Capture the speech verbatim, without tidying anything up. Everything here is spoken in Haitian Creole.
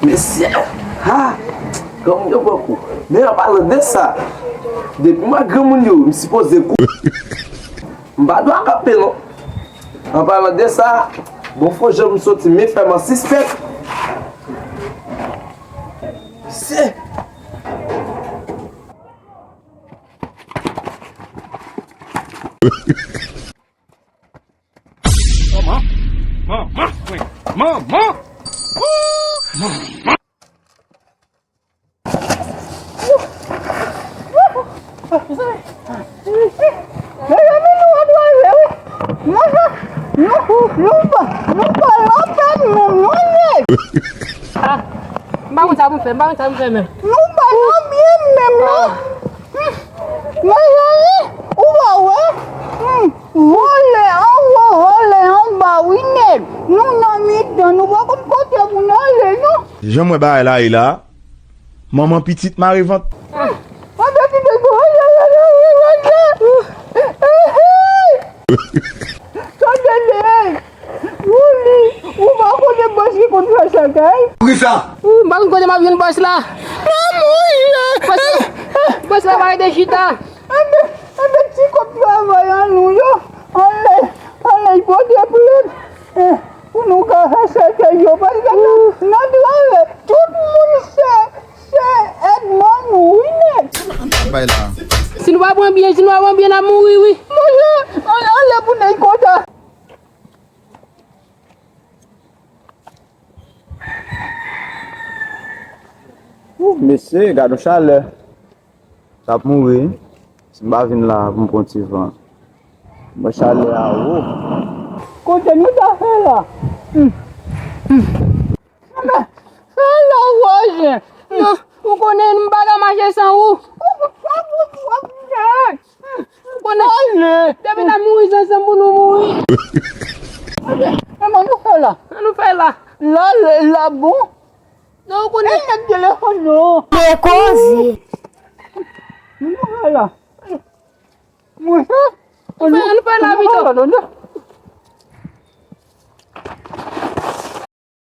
Mesye! Ha! Granmoun yo pran kou. Men an palan de sa, depi m wè granmoun yo, m sipoze kou. M pa dwe kanpe non. An palan de sa, bon fò jan m soti, men fè m an sispèk. Mesye! Manman! Manman! Manman! Manman! Mezanmi, nou ap rele, wi. Mezanmi, nou, nou pa, nou pa lapèn menm non, nèg. Ah, m pa konn sa pou m fè, m pa konn sa pou m fè menm. Nou pa nan byen menm non. Mezanmi, ou pa wè? Hmm, vòlè anwo, vòlè anba, wi, nèg. Nou nan mitan, nou pa konn kote pou n ale non. Jan m wè bagay la ye la, manman pitit mare vant. Mwen te kite gwo. Tande de. Wouli, ou pa konnen bòs ki konn fè sa kay? Poukisa? Ou, m pa konn kote m ap jwenn bòs la. Nan mouye! Bòs la, bòs la pa rete chita. Anben, anben, ti kòb travay an nou yo. Anlè, anlè, pote plent. Eh, pou nou ka fè sèkèy yo, paske nan, nan travay, tout moun se, se èdman nou, wi, nèg. Bay la. Si nou pa pran byen, si nou pa pran byen, n ap mouri, wi. Monchè, anlè pou nèg kontan. Ou, mesye, gad yon chalè. T ap mouri, wi. Si m pa vin la pou m pran ti van. Mwen chalè a wo. Kote nou ta fè la? Hmm. Hmm. Fè, fè la, ou wè, jen. Non, ou konnen m pa ka mache san ou. Ou, ou, ou, ou, ou, ou konnen. Ale. Depi n ap mouri ansanm pou nou mouri. Anben, ann nou fè la. Ann nou fè la. La, la, la, bon. Non, ou konnen. E nèg telefòn non. Te koze. Ann nou fè la. Monchè. Ann nou fè la, pito.